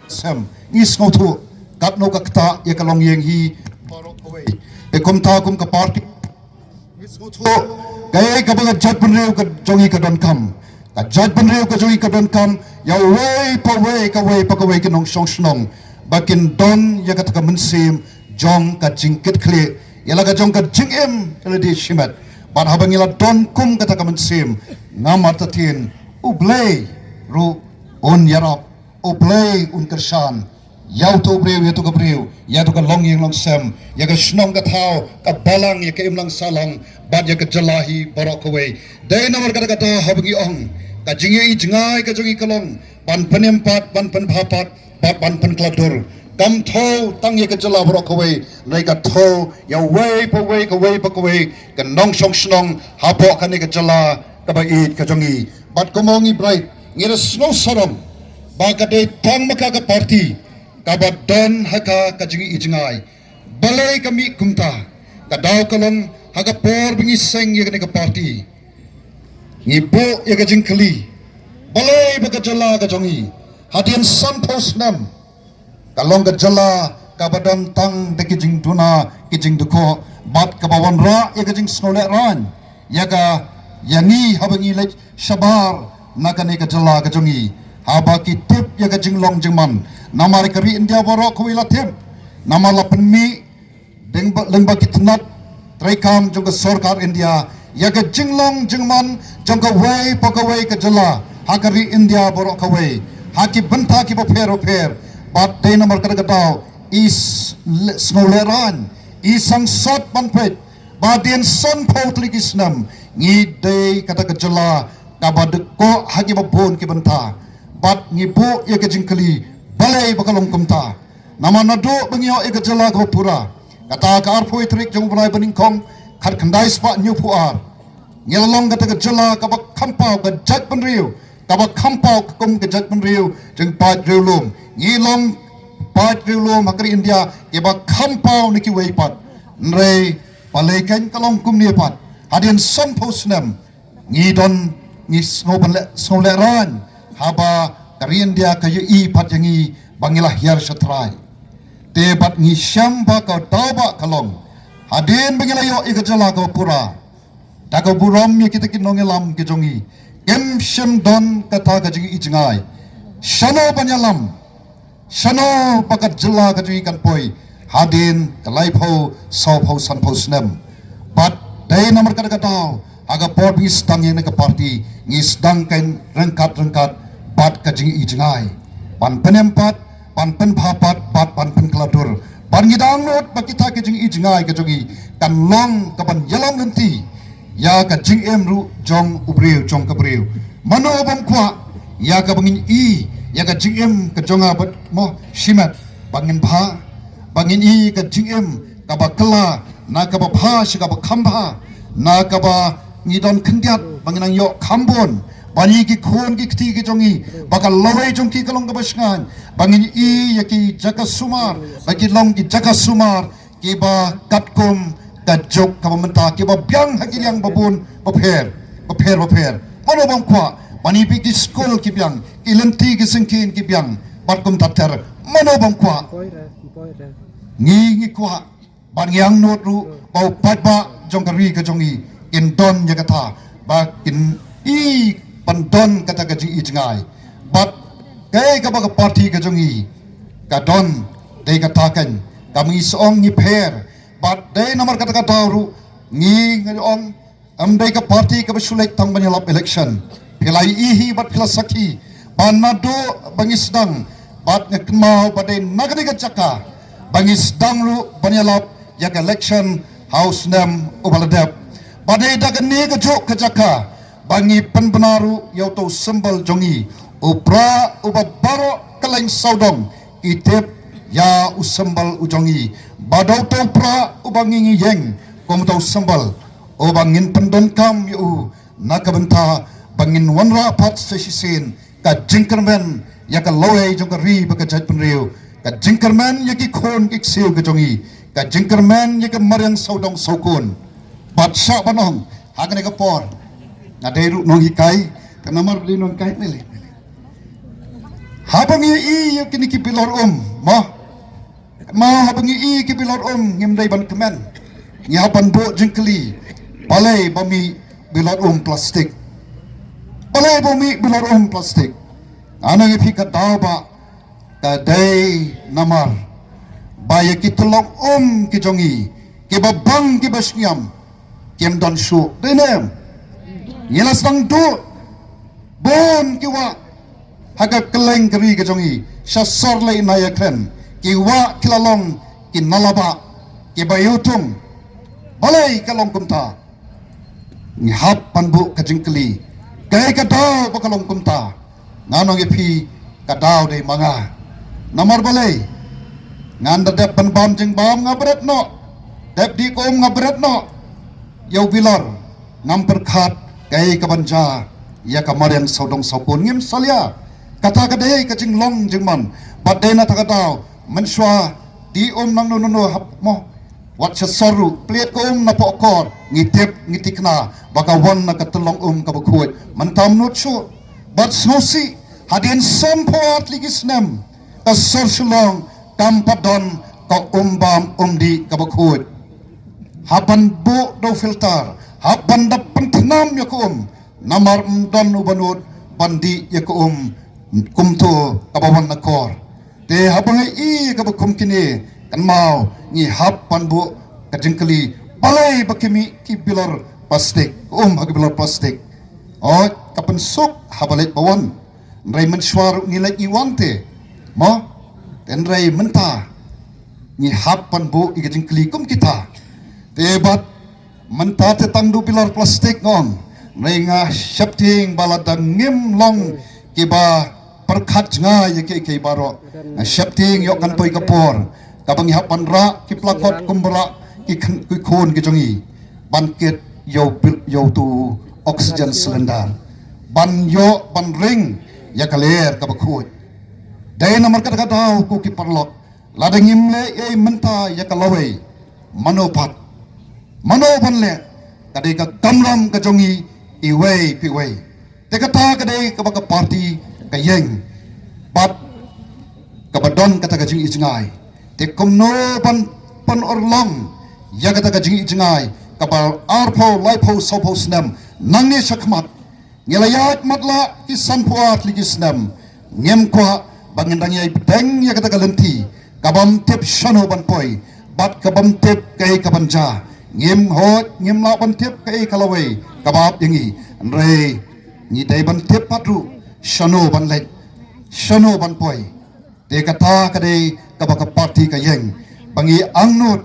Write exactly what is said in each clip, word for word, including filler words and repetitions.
Sem, ngi sngewthuh katno ka ktah ïa ka longïing hi baroh kawei. Te kumta kum ka party, ngi sngewthuh kaei kaba ka jaitbynriew ka jong ngi ka donkam. Ka jaitbynriew ka jong ngi ka donkam ïa uwei pa uwei, kawei pa kawei ki nongshong shnong, ba kin don ïa kata ka mynsiem jong ka jingkitkhlieh ïa la ka jong ka jingim ka la dei shimet. Bad haba ngi la don kum kata ka mynsiem, namar kata U Blei ruh un ïarap, U Blei un kyrshan ïa uto u briew, ïa uto ka briew, ïa uto ka longïing longsem, ïa ka shnong ka thaw, ka balang, ïa ka imlang sahlang, bad ïa ka jylla hi baroh kawei. Dei namar kata ka daw haba ngi ong, ka jingïohi jngai ka jong ngi ka long ban pynim pat, ban pynbha pat, bad ban pynkylla dur. Kam thew tang ïa ka jylla baroh kawei, hynrei ka thew ïa uwei pa uwei, kawei pa kawei ka nongshong shnong hapoh kane ka jylla kaba ïeit ka jong ngi. Bad kumno ngi bret, ngi da sngewsarong ba ka dei tang ma ka ka party kaba don ha ka ka jingïohi jngai. Balei ka mih kumta? Ka daw ka long ha ka por ba ngi seng ïa kane ka party, ngi buh ïa ka jingkylli, balei ba ka jylla ka jong ngi hadien sanphew snem ka long ka jylla kaba don tang da ki jingduna, ki jingdukhoh, bad kaba wanrah ïa ka jingsngewlehraiñ ïa ka, ïa ngi haba ngi leit shabar na kane ka jylla ka jong ngi, haba ki tip ïa ka jinglong jingman. Namar ka ri India baroh kawei la tip, namar la pynmih deng ba, leng ba ki tnat treikam jong ka sorkar India ïa ka jinglong jingman jong kawei pa kawei ka jylla ha ka ri India baroh kawei, ha ki bynta kiba pher bapher. Bad dei namar kata ka daw i s-, le-, sngewlehraiñ, i sangsot ban peit ba hadien sanphew tylli ki snem ngi dei kata ka jylla kaba dkoh ha kiba bun ki bynta. Bad ngi buh ïa ka jingkylli, balei ba ka long kumta? Namar naduh ba ngi ïoh ïa ka jylla kaba pura, kata ka arphew tarik jong u bnai ba nyngkong, khatkhyndai spah hynñiewphew ar, ngi la long kata ka jylla kaba kham paw, ka jaitbynriew kaba kham paw kum ka jaitbynriew jong paid riewlum. Ngi long paid riewlum ha ka ri India kiba kham paw na kiwei pat. Hynrei balei kan ka long kumne pat? Hadien sanphew snem ngi don, ngi sngew ban leh, sngewlehraiñ haba ka ri India ka ïohi pat ïa ngi ba ngi la hiar shatrai. Te bad ngi shem ba ka daw ba ka long, hadien ba ngi la ïoh ïa ka jylla kaba pura, da ka burom ïa kita ki nongïalam ki jong ngi, kim shym don kata ka jingïohi jngai shano ban ïalam, shano ba ka jylla ka jong ngi kan poi hadien ka laiphew, sawphew, sanphew snem. Bad dei namar kata ka daw ha ka por ba ngi sdang ïa kane ka party, ngi sdang kan ryngkat ryngkat bad ka jingïohi jngai ban pynim pat, ban pynbha pat, bad ban pynkylla dur. Bad ngi da angnud ba kita ka jingïohi jngai ka jong ngi kan long kaban ïalam lynti ïa ka jingim ruh jong u briew jong ka briew. Mano bym kwah ïa kaba ngin i ïa ka jingim ka jong nga bad mo shimet, ba ngin bha, ba ngin i ka jingim kaba kylla na kaba bha sha kaba kham bha, na kaba ngi don khyndiat ba ngin nang ïoh kham bun, ba ngi, ki khun ki kti ki jong ngi, ba ka lawei jong ki ka long kaba shngaiñ, ba ngin i ïa ki jaka sumar ba ki long ki jaka sumar kiba katkum ka juk kaba mynta, kiba biang ha ki liang babun bapher, bapher bapher. Mano bym kwah? Ban i phi ki skul ki biang, ki lynti ki syngkien ki biang, bad kumta ter. Mano bym kwah? Ngi, ngi kwah bad ngi angnud ruh ba u paidbah jong ka ri ka jong ngi kin don ïa kata, ba kin i, ban don kata ka jingïohi jngai. Bad kaei kaba ka party ka jong ngi ka don, dei kata kan, ka ngi sa ong ngi pher. Bad dei namar kata ka daw ruh ngi, ngi ong, ym dei ka party kaba shu leit tang ban ïalap election. Phi la ïohi hi bad phi la sakhi ba naduh ba ngi sdang, bad nga kynmaw ba dei na kane ka jaka ba ngi sdang ruh ban ïalap ïa ka election ha u snem uba la dep. Ba dei da kane ka juk ka jaka ba ngi pynbna ruh ïa uto u symbol jong ngi, u prah uba baroh kylleng sawdong ki tip ïa u symbol u jong ngi. Ba da uto u prah uba ngi, ngi ïeng kum uto u symbol uba ngin pyndonkam ïa u na ka bynta ba ngin wanrah pat sa shisien ka jingkyrmen ïa ka lawei jong ka ri bad ka jaitbynriew, ka jingkyrmen ïa ki khun ki ksiew ki jong ngi, ka jingkyrmen ïa ka mariang sawdong sawkun. Bad shah ban ong ha kane ka por, nga dei ruh nonghikai, ka namar dei nonghikai mele. Haba ngi ïohi ïa kine ki bilor um, mo. Mo, haba ngi ïohi ki bilor um, ngim dei ban kmen. Ngi hap ban buh jingkylli. Balei ba mih bilor um plastik? Balei ba mih bilor um plastik? Nga ong ïa phi ka daw ba ka dei namar ba ïa ki tyllong um ki jong ngi, kiba bang kiba shngiam, kim don shuh. Dei ne em? Ngi la sdang duh bun ki wah ha ka kylleng ka ri ka jong ngi, sha sor lei na ïakren, ki wah ki la long ki nalabah, kiba ïutung. Balei ka long kumta? Ngi hap ban buh ka jingkylli. Kaei ka daw ba ka long kumta? Nga ong ïa phi, ka daw dei ma nga. Namar balei? Ngan da dep ban bam jingbam, nga bret noh. Dep dih ka um, nga bret noh. Ïa u bilor, ngam pyrkhat kaei ka ban jia ïa ka mariang sawdong sawkun, ngim salia. Kata ka dei ka jinglong jingman. Bad dei na kata ka daw, mynshuwa dih um nangno nangno, hap mo, wat sha sor ruh, plied ka um na pohkor, ngi tip, ngi tikna ba ka wan na ka tyllong um kaba khuid. Mynta ym nud shuh. Bad sngewsih, hadien sanphew ar tylli ki snem, ka sor Shillong kam pat don ka um bam um dih kaba khuid. Hap ban buh da u filter, hap ban da pynthnam ïa ka um, namar ym don uba nud ban dih ïa ka um kumto kaba wan na kor. Te haba ngi ïohi ïa kaba kum kine, kynmaw, ngi hap ban buh ka jingkylli, balei ba ki mih ki bilor plastik, ka um ha ki bilor plastik? Oi, ka pynsuk haba leit ba wan. Hynrei mynshuwa ruh ngi leit ngi wan te, mo. Te hynrei mynta ngi hap ban buh ïa ka jingkylli kum kita. Te bad mynta te tang da u bilor plastik, nga ong. Hynrei nga sheptieng ba lada ngim long kiba pyrkhat jngai ïa kiei kiei baroh, nga sheptieng ïoh kan poi ka por kaba ngi hap ban rah ki plakot kumba rah ki khun, ki khun ki jong ngi, ban kit ïa u bil-, ïa uto u oxygen cylinder, ban ïoh ban ring ïa ka lyer kaba khuid. Dei namar kata ka daw, ko ki paralok, lada ngim leh ei ei mynta ïa ka lawei, mano pat? Mano ban leh? Ka dei ka kamram ka jong ngi iwei pa iwei. Te kata ka dei kaba ka party ka ïeng bad kaba don kata ka jingïohi jngai. Te kumno ban pynurlong ïa kata ka jingïohi jngai kaba arphew, laiphew, sawphew snem nangne shakhmat? Ngi la ïaid matlah ki sanphew ar tylli ki snem, ngim kwah ba ngin dang ïai bteng ïa kata ka lynti kabym tip shano ban poi bad kabym tip kaei ka ban jia. Ngim hoi, ngim lah ban tip kaei ka lawei kaba ap ïa ngi. Hynrei ngi dei ban tip pat ruh shano ban leit, shano ban poi. Te kata ka dei kaba ka party ka ïeng, ba ngi angnud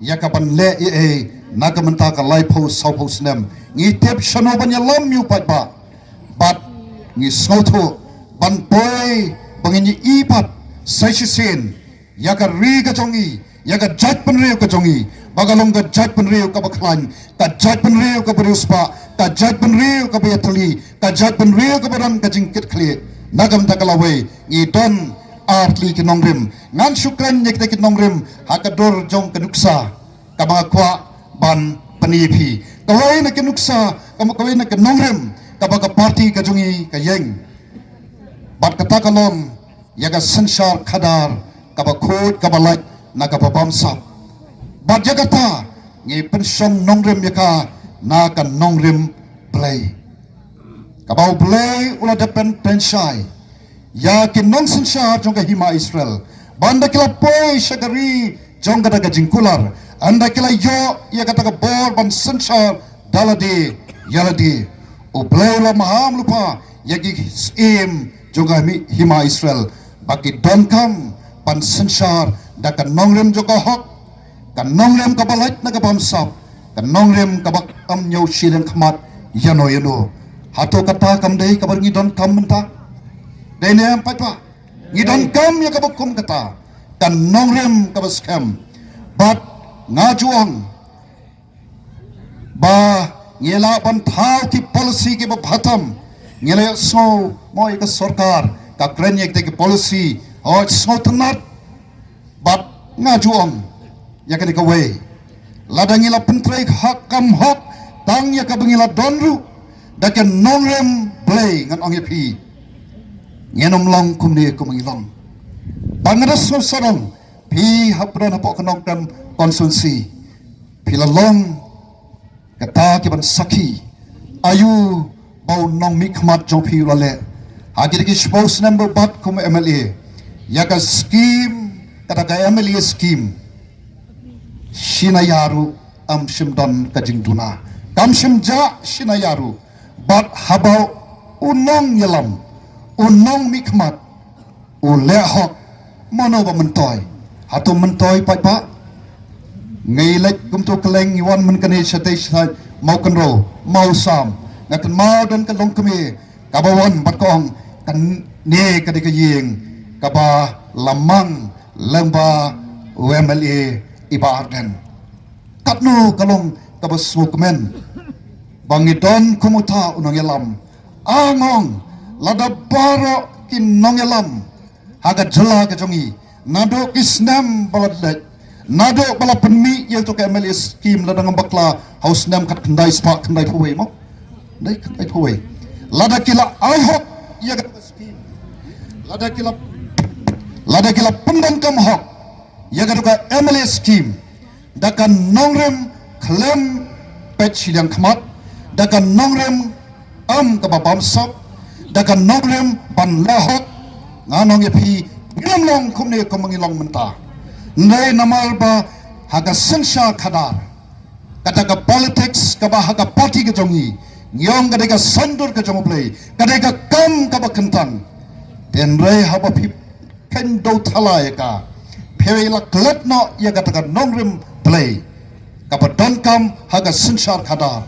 ïa ka ban leh ei ei na ka mynta ka laiphew sawphew snem. Ngi tip shano ban ïalam ïa u paidbah bad ngi sngewthuh ban poi ba ngin ïohi pat sa shisien ïa ka ri ka jong ngi, ïa ka jaitbynriew ka jong ngi, ba ka long ka jaitbynriew kaba khlaiñ, ka jaitbynriew kaba riewspah, ka jaitbynriew kaba ïatylli, ka jaitbynriew kaba don ka jingkitkhlieh. Na ka bynta ka lawei ngi don ar tylli ki nongrim. Ngan shu kren ïa kita ki nongrim ha ka dur jong ka nuksa kaba nga kwah ban pyni ïa phi. Kawei na ki nuksa, kaba, kawei na ki nongrim kaba ka party ka jong ngi ka ïeng, bad kata ka long ïa ka synshar khadar kaba khuid kaba lait na kaba bamsap. Bad ïa kata ngi pynshong nongrim ïa ka na ka nongrim Blei. Kaba U Blei u la dep pynshai ïa ki nongsynshar jong ka hima Israel, ba ynda ki la poi sha ka ri jong kata ka jingkular, ynda ki la ïoh ïa kata ka bor ban synshar da lade ïa lade, U Blei u la maham lypa ïa ki syiem jong ka hima, hima Israel, ba ki donkam ban synshar da ka nongrim jong ka hok, ka nongrim kaba lait na ka bamsap, ka nongrim kaba ym ñiew shiliang khmat ïano ïano. Hato kata kam dei kaba ngi donkam mynta? Dei ne em paidbah? Ngi donkam ïa kaba kum kata, ka nongrim kaba skhem. Bad nga ju ong ba ngi lah ban thaw ki policy kiba bha tam. Ngi la ïohsngew mo ïa ka sorkar ka kren ïa kita ki policy, hooid, sngewtynnat. Bad nga ju ong ïa kane kawei, lada ngi la pyntrei ha ka kam hok tang ïa kaba ngi la don ruh da ka nongrim Blei, ngan ong ïa phi, Ngin ym long kumne kum ngi long. Ba nga da sngewsarong phi hapdeng hapoh ka Nongkrem constituency, phi la long kata ki ban sakhi aïu ba u nongmihkhmat jong phi u la leh ha ki da ki shiphew snem ba bat kum MLA. Ïa ka scheme, kata ka MLA scheme, shi na ïa ruh ym shym don ka jingduna, kam shym jah shi na ïa ruh. Bad haba u nongïalam, u nongmihkhmat u leh hok, mano ba myntoi? Hato myntoi paidbah? Ngi leit kumto kylleng, ngi wan mynta kane shatei shatei, Mawkynrew, Mawsam. Nga kynmaw don ka longkmie kaba wan bad ka ong, kane ka dei ka ïing kaba la mang lyngba u MLA i Bah Ardent. Katno ka long kaba sngewkmen ba ngi don kum uta u nongïalam. Nga ong, lada baroh ki nongïalam ha ka jylla ka jong ngi, naduh ki snem ba la leit, naduh ba la pynmih ïa uto ka MLA scheme, lada ngam bakla ha u snem khatkhyndai spah khyndaiphew wei mo, khyndaiphew wei, lada ki la ai hok ïa ka scheme, lada ki la, lada ki la pyndonkam hok ïa kato ka MLA scheme, da ka nongrim khlem peit shiliang khmat, da ka nongrim ym kaba bamsap, da ka nongrim ban leh hok, ngan ong ïa phi, ngim long kumne kumba ngi long mynta. Hynrei namar ba ha ka synshar khadar, kata ka politics kaba ha ka party ka jong ngi, ngi ong ka dei ka saiñdur ka jong U Blei, ka dei ka kam kaba kyntang. Hynrei haba phi kheiñ dewthala ïa ka, phi la klet noh ïa kata ka nongrim Blei kaba donkam ha ka synshar khadar.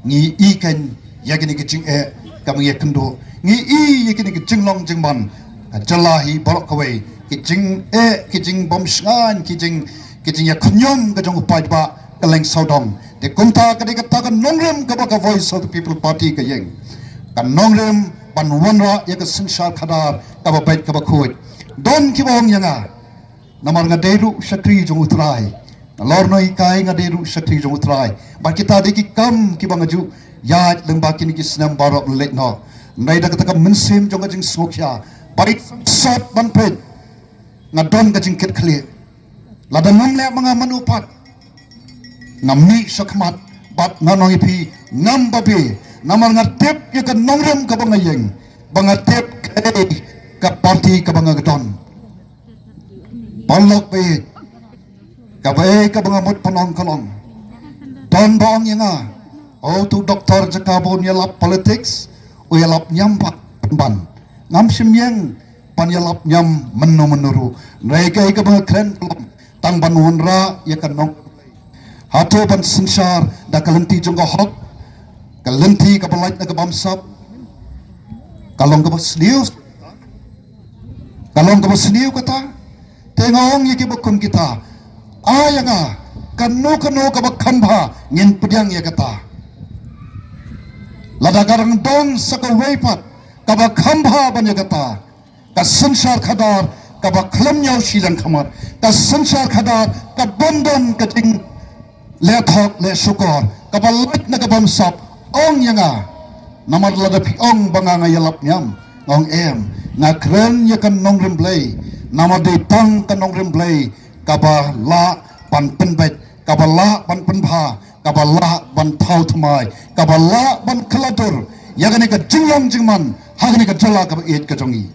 Ngi i kheiñ ïa kine ki jingeh kaba ngi ïakynduh, ngi i ïa kine ki jinglong jingman ka jylla hi baroh kawei, ki jingeh, ki jingbymshngaiñ, ki jing, ki jingïakhñium ka jong u paidbah ka leng sawdong. Te kumta ka dei kata ka nongrim kaba ka Voice of the People Party ka ïeng, ka nongrim ban wanrah ïa ka synshar khadar kaba beit kaba khuid. Don kiba ong ïa nga, namar nga dei ruh shakri jong U Trai, nalor nonghikai nga dei ruh shakri jong U Trai, ba kita dei ki kam kiba nga ju ïaid lyngba kine ki snem baroh leit noh. Hynrei da kata ka mynsiem jong ka jingsngewkhia, ba i sot ban peit, nga don ka jingkitkhlieh. Lada ngam leh ma nga mano pat, nga mih shakhmat bad ngan ong ïa phi, ngam babe, namar nga tip ïa ka nongrim kaba nga ïeng, ba nga tip kaei ka party kaba nga don. Paralok baieit, kaei kaba nga mut ban ong ka long, don ba ong ïa nga, o, uto u doktor jaka ba un ïalap politics, u ïalap niam pat ban. Ngam shym ïeng ban ïalap niam mynno mynno ruh. Hynrei kaei kaba nga kren ka long, tang ban wanrah ïa ka nong, hato ban synshar da ka lynti jong ka hok, ka lynti kaba lait na ka bamsap? Ka long kaba sniew, ka long kaba sniew kata. Te nga ong ïa kiba kum kita, ai ïa nga kano kano kaba kham bha, ngin pdiang ïa kata. Lada ka dang don sa kawei pat kaba kham bha ban ïa kata, ka synshar khadar kaba khlem ñiew shiliang khmat, ka synshar khadar ka bym don ka jingleh thok leh shukor, kaba lait na ka bamsap, ong ïa nga. Namar lada phi ong ba nga, nga ïalap niam, nga ong em, nga kren ïa ka nongrim Blei. Namar dei tang ka nongrim Blei kaba lah ban pynbeit, kaba lah ban pynbha, kaba lah ban thaw thymmai, kaba lah ban kylla dur ïa kane ka jinglong jingman ha kane ka jylla kaba ïeit ka jong ngi.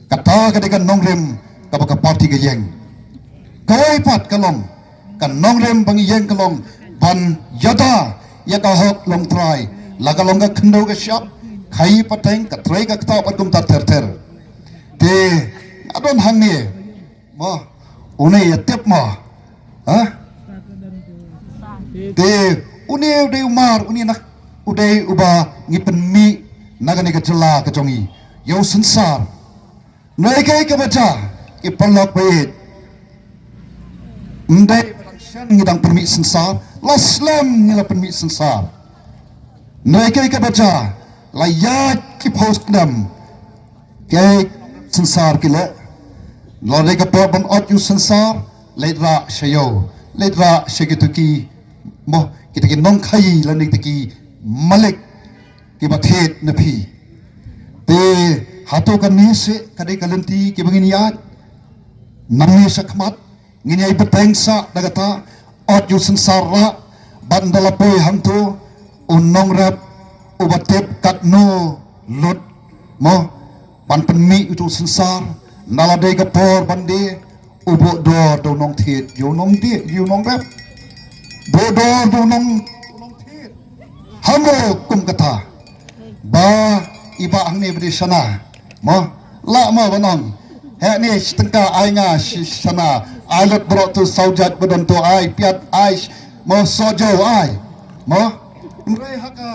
Kata ka dei ka nongrim kaba ka party ka ïeng. Kawei pat ka long, ka nongrim ba ngi ïeng ka long ban ïada ïa ka hok Longtrai, la ka long ka khyndew ka shyiap, khaïi pateng, ka trei ka ktah bad kumta ter ter. Te nga don hangne, mo, une ïa tip mo, ha? Te une u dei u mar, une na, u dei uba ngi pynmih na kane ka jylla ka jong ngi ïa u synsar. Hynrei kaei kaba jia, ki paralok baieit, ym dei ba dang shen ngi dang pynmih synsar, la slem ngi la pynmih synsar. Hynrei kaei kaba jia, la ïaid ki phew snem, kaei synsar ki leh? La dei ka por ban ot ïa u synsar, leit rah sha ïew, leit rah sha kito ki, mo, kito ki nongkhaïi lane kito ki malik kiba thied na phi. Te Hato kane seh ka dei ka lynti kiba ngin ïaid? Nangne shakhmat ngin ïai bteng sah da kata, ot ïa u synsar rah, bad ynda la poi hangto u nongrep uba tip katno lut, mo, ban pynmih uto u synsar, ynda la dei ka por ban die, u buh dor da u nongthied ïa u nongdie, ïa u nongrep. Buh dor da u nong, u nongthied. Hangno kum kata? Ba i bah hangne ba dei shana, mo, lah mo ban ong, heh ne shi tyngka ai nga shi shana, ai lut baroh tu, saw jait ba don tu ai, piat ai, mo, sojo ai, mo. Hynrei ha ka,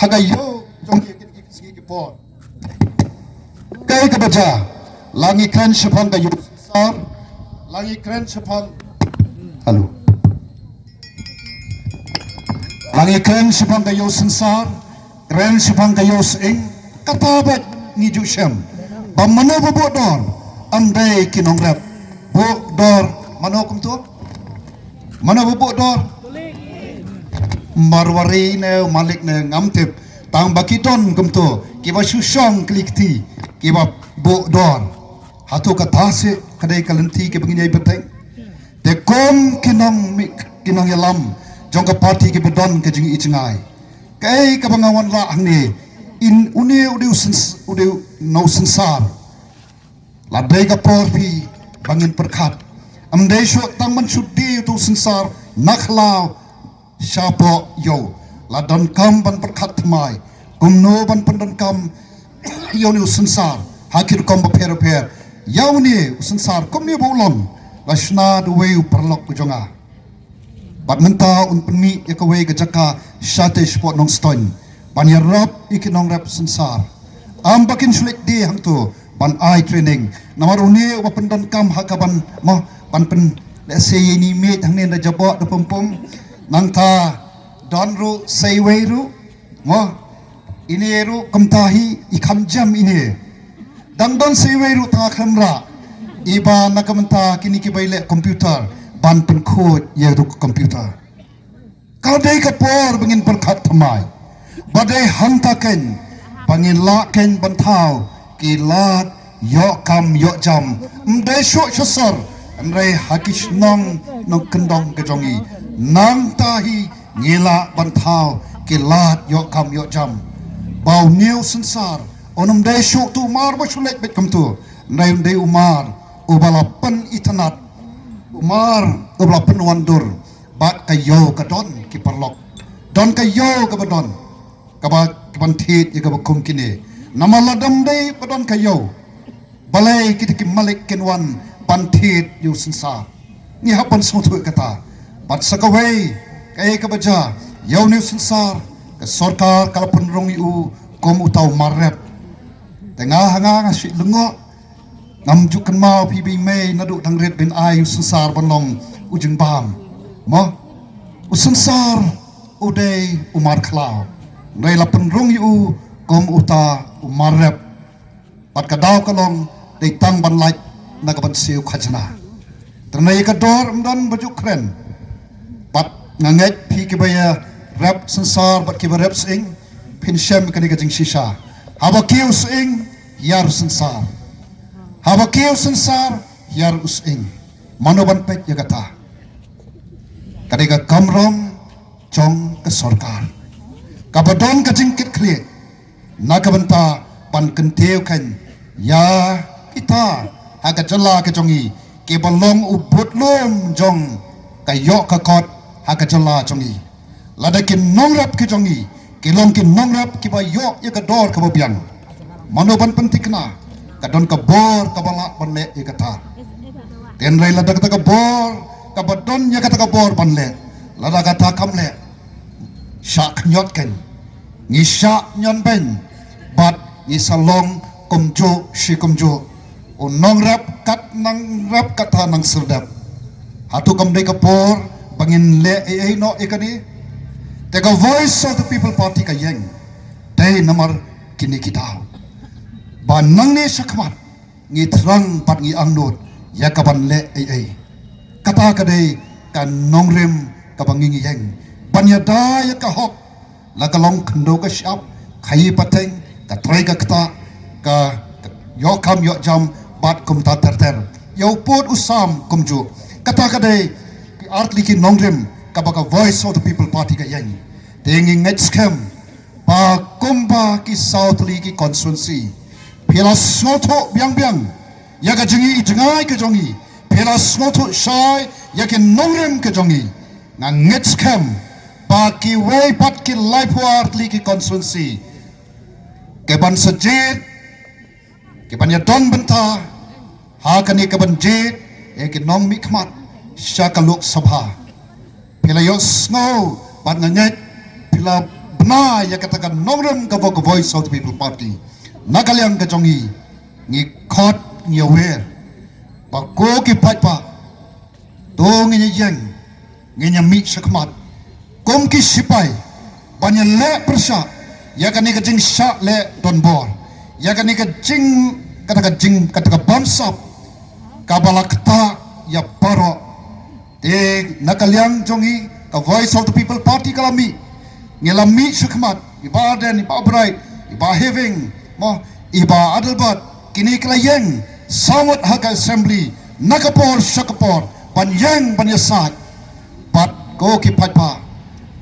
ha ka ïew jong ki, ki, ki, ki, ki por. Kaei kaba jia? La ngi kren shaphang ka ïew synsar. La ngi kren shaphang, hello. La ngi kren shaphang ka ïew synsar, kren shaphang ka ïew sying. Kata bad ngi ju shem ba mano ba buh dor? Ym dei ki nongrep. Buh dor mano kumto? Mano ba buh dor? Marwari ne malik ne ngam tip. Tang ba ki don kumto, kiba shu shong kli kti, kiba buh dor. Hato kata seh ka dei ka lynti kaba ngin ïai bteng? Te kum ki nong mi, ki nongïalam jong ka party kiba don ka jingïohi jngai, kaei kaba nga wanrah hangne, in une u dei u syns-, u dei u nongsynsar. La dei ka por phi ba ngin pyrkhat. Ym dei shuh tang ban shu die uto u synsar na khlaw shapoh ïew. La donkam ban pyrkhat thymmai kumno ban pyndonkam ïa une u synsar ha ki rukom bapher bapher. Ïa une u synsar kumne ba u long, la shna da uwei u paralok u jong nga. Bad mynta un pynmih ïa kawei ka jaka shatei shapoh Nongstoiñ ban ïarap ïa ki nongrep synsar. Ym ba kin shu leit die hangto ban ai training. Namar une uba pyndonkam ha ka ban, mo, ban pyn, lehse ïa ine i miej hangne da jaboh da pum pum. Nangta don ruh sa iwei ruh, mo, ine ruh kumta hi i kham jam ine. Dang don sa iwei ruh tang ha khlem rah, iba na ka bynta kine kiba ïaleh computer ban pynkhuid ïa ruh ka computer. Ka dei ka por ba ngin pyrkhat thymmai. Ba dei hangta kein ba ngin lah kein ban thaw ki lad ïoh kam ïoh jam. Ym dei shuh sha sor, hynrei ha ki shnong nongkyndong ka jong ngi. Nangta hi ngi lah ban thaw ki lad ïoh kam ïoh jam. Ba une u synsar un ym dei shuh tu u mar ba shu leit beit kumto, hynrei un dei u mar uba la pynitynnad, u mar uba la pynwandur. Bad ka ïew ka don ki paralok, don ka ïew kaba don, kaba, kaban thied ïa kaba kum kine. Namar lada ym dei ba don ka ïew, balei kita ki malik kin wan ban thied ïa u synsar? Ngi hap ban sngewthuh kata. Bad sa kawei, kaei kaba jia ïa une u synsar? Ka sorkar ka la pynrung ïa u kum uta u mar rep. Te nga ha nga nga shu lyngngoh, ngam ju kynmaw phi ba i mei naduh dang rit ba in ai u synsar ban long u jingbam. Mo, u synsar u dei u mar khlaw, hynrei la pynrung ïa u kum uta u mar rep. Bad ka daw ka long dei tang ban lait na ka ban siew khajna. Te ïa ka dor ym don ba ju kren. Bad nga ngeit phi kiba ïarep synsar bad kiba rep sying, phin shem kane ka jingshisha. Haba kiew sying, hiar synsar. Haba kiew synsar, hiar u sying. Mano ban peit ïa kata? Ka dei ka kamram jong ka sorkar kaba don ka jingkitkhlieh na ka bynta ban kyntiew khein ïa kita ha ka jylla ka jong ngi, kiba long u budlum jong ka ïoh ka kot ha ka jylla jong ngi. Lada ki nongrep ki jong ngi ki long ki nongrep kiba ïoh ïa ka dor kaba biang, mano ban pynthikna? Ka don ka bor kaba lah ban leh ïa kata. Hynrei lada kata ka bor kaba don ïa kata ka bor ban leh, lada kata kam leh, shah khñiot khein. Ngi shah ñion beiñ bad ngi sa long kumjuh shi kumjuh. U nongrep kat nang rep, kata nang serdep. Hato kam dei ka por ba ngin leh ei ei noh ïa kane? Te ka Voice of the People Party ka ïeng dei namar kine ki daw ba nangne shakhmat ngi thrang bad ngi angnud ïa ka ban leh ei ei. Kata ka dei ka nongrim kaba ngi ngi ïeng ban ïada ïa ka hok, la ka long khyndew ka shyiap, khaïi pateng, ka trei ka ktah, ka ïoh kam ïoh jam bad kumta ter ter. Ïa u pud u sam kumjuh. Kata ka dei ki artylli ki nongrim kaba ka Voice of the People Party ka ïeng. Te ngi ngeit skhem ba kumba ki saw tylli ki constituency, phi la sngewthuh biang biang ïa ka jingi jngai ka jong ngi, phi la sngewthuh shai ïa ki nongrim ka jong ngi. Nga ngeit skhem ba kiwei pat ki laiphew artylli ki constituency, ki ban sa jied, ki ban ïadon bynta ha kane ka ban jied ïa ki nongmihkhmat sha ka Lok Sabha. Phi la ïohsngew bad nga ngeit phi la bna ïa kata ka nongrim ka vo ka Voice of the People Party. Na ka liang ka jong ngi, ngi khot ngi aware ba ko ki paidbah, to ngin ïeng, ngin ïa mih shakhmat kum ki sipai ban ïa leh pyrshah ïa kane ka jingshah leh donbor, ïa kane ka jing, kata ka jing, kata ka bamsap kaba la ktah ïa baroh. Te na ka liang jong ngi ka Voice of the People Party ka la mih, ngi la mih shakhmat, i Bah Ardent, i Bah Bright, i Bah Having, mo, i Bah Adelbert, kine ki la ïeng saw ngut ha ka assembly na ka por sha ka por ban ïeng ban ïasaid. Bad ko ki paidbah,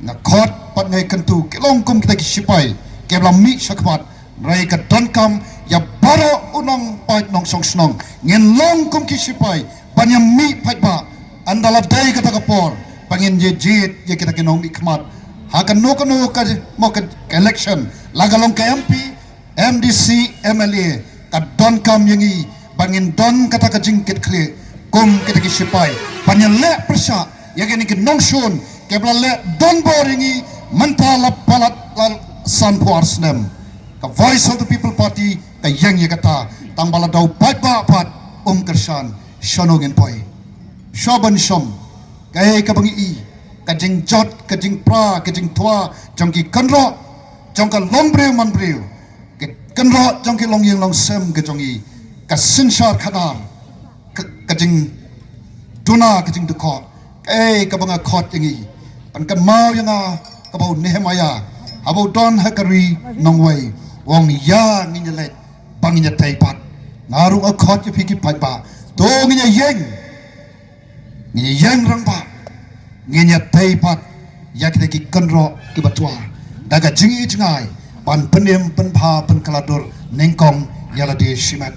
nga khot bad nga kyntu, ki long kum kita ki sipai kiba la mih shakhmat, hynrei ka donkam ïa baroh u nongpaid nongshong shnong. Ngin long kum ki sipai ban ïa mih paidbah. Ynda la dei kata ka por ba ngin ïa jied ïa kita ki nongmihkhmat ha kano kano ka, mo, ka, ka election, la ka long ka M P, M D C, M L A, ka donkam ïa ngi ba ngin don kata ka jingkitkhlieh kum kita ki sipai ban ïa leh pyrshah ïa kine ki nongshun kiba la leh donbor ïa ngi mynta la palat la sanphew ar snem. Ka Voice of the People Party ka ïeng ïa kata, tang ba la dei u paidbah pat um kyrshan shano ngin poi, sha ban shong. Kaei kaba ngi i, ka jingjot, ka jingpra, ka jingtwa jong ki kynroh jong ka longbriew manbriew, ka kynroh jong ki longïing longsem ka jong ngi, ka synshar khadar, ka, ka jingduna, ka jingdukor. Kaei kaba nga khot ïa ngi, ban kynmaw ïa nga kaba u Nehemiah haba u don ha ka ri nongwei, u ong ïa ngin ïa leit ba ngin ïa tei pat. Nga ruh nga khot ïa phi ki paidbah, to ngin ïa ïeng, ngin ïa ïeng rangbah, ngin ïa tei pat ïa kita ki kynroh kiba twa da ka jingïohi jngai ban pynim pynbha pynkylla dur nyngkong ïa lade shimet.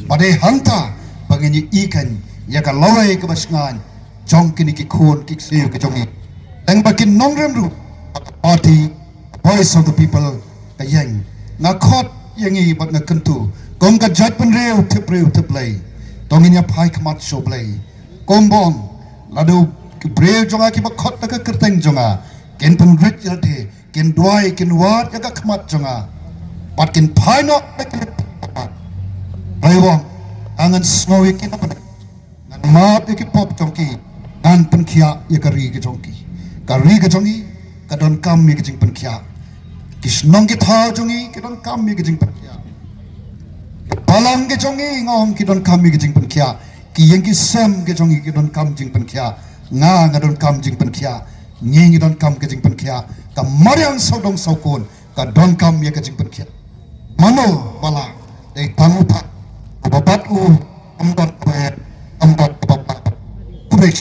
Ba dei hangta ba ngin ïa i kan ïa ka lawei kaba shngaiñ jong kine ki khun ki ksiew ki jong ngi. Tang ba ki nongrim ruh, party Voice of the People ka ïeng. Nga khot ïa ngi bad nga kyntu, kum ka jaitbynriew tip briew tip Blei, to ngin ïa phai khmat sha U Blei. Kum ba ong, lada ki briew jong nga kiba khot da ka kyrteng jong nga kin pynrit ïa lade, kin duwai, kin wad ïa ka khmat jong nga, bad kin phai noh da ki, Blei u ong, ngan sngew ïa ki na pdeng, ngan map ïa ki pop jong ki, ngan pynkhiah ïa ka ri ka jong ki. Ka ri ka jong ngi ka donkam ïa ka jingpynkhiah. Ki shnong ki thaw jong ngi ki donkam ïa ka jingpynkhiah. Ki balang ki jong ngi, nga ong, ki donkam ïa ka jingpynkhiah. Ki ïing ki sem ki jong ngi ki donkam jingpynkhiah. Nga, nga donkam jingpynkhiah. Ngi, ngi donkam ka jingpynkhiah. Ka mariang sawdong sawkun ka donkam ïa ka jingpynkhiah. Mano ba la dei tang uta, uba bat u, ym don kwe, ym don uba bat. Khublei.